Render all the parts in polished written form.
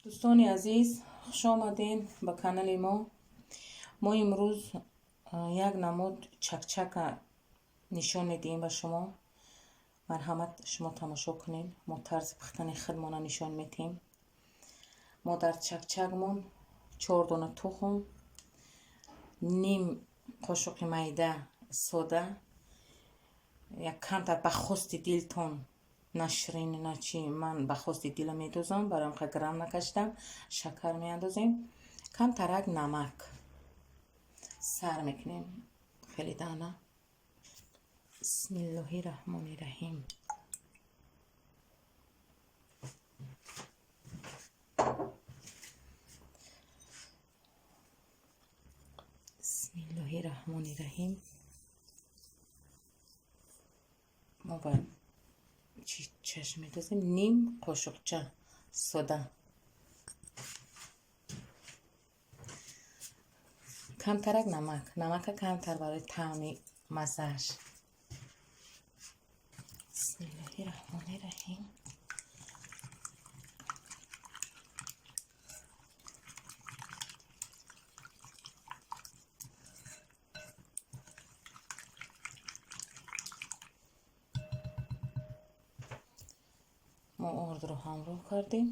Дӯстони азиз, хуш омадем ба канали мо. Мо имрӯз як намуд чакчака нишон медиҳем ба шумо. Марҳамат, шумо тамошо кунед. Мо тарзи пухтани худмона нишон медиҳем. Мо дар чакчакмон 4 дона тухм, ним қошуқи майда сода, як камтар ба хости дилтон, на ширин, на чи, ман ба хости дила медозам, барои ҳам грамм накашидам, шакар меандозем, камтарак намак. Сар мекунем хеле дана. Бисмиллоҳи раҳмони раҳим. Бисмиллоҳи раҳмони раҳим. Мо ба чӣ чашм медозем? Ним қошуқча сода, камтарак намак, намака камтар барои таъми маззааш. Бисмиллоҳи раҳмони раҳим. Мо ордро ҳамроҳ кардем.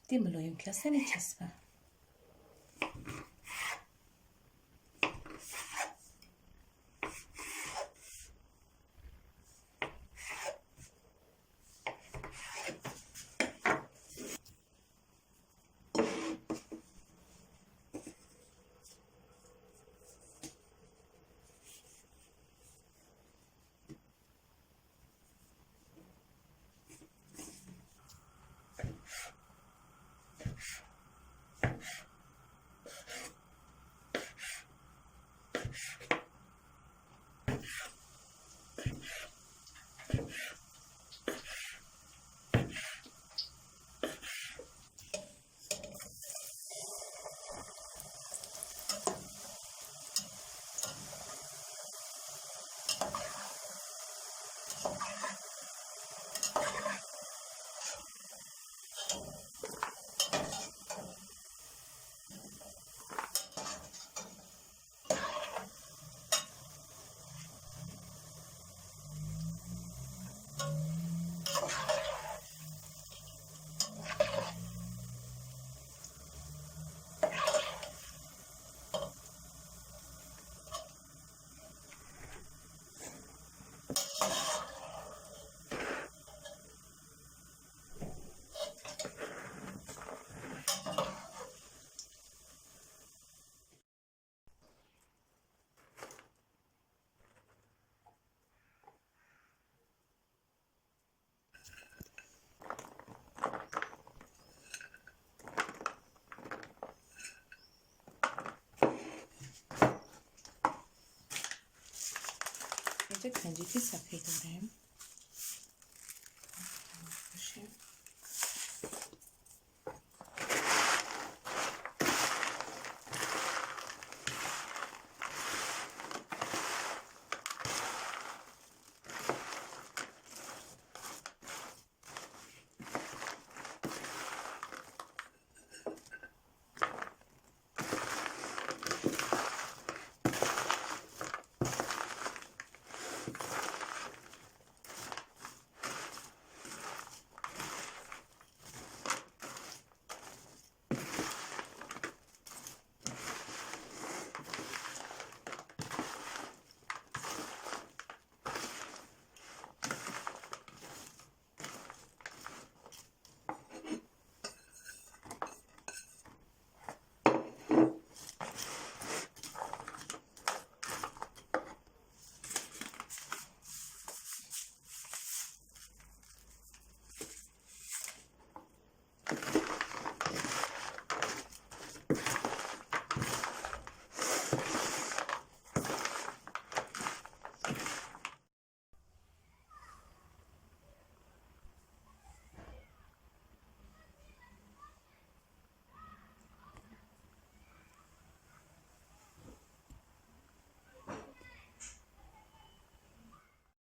Ди мулоим ки аст, намечаспа. Канҷити сафед дорем.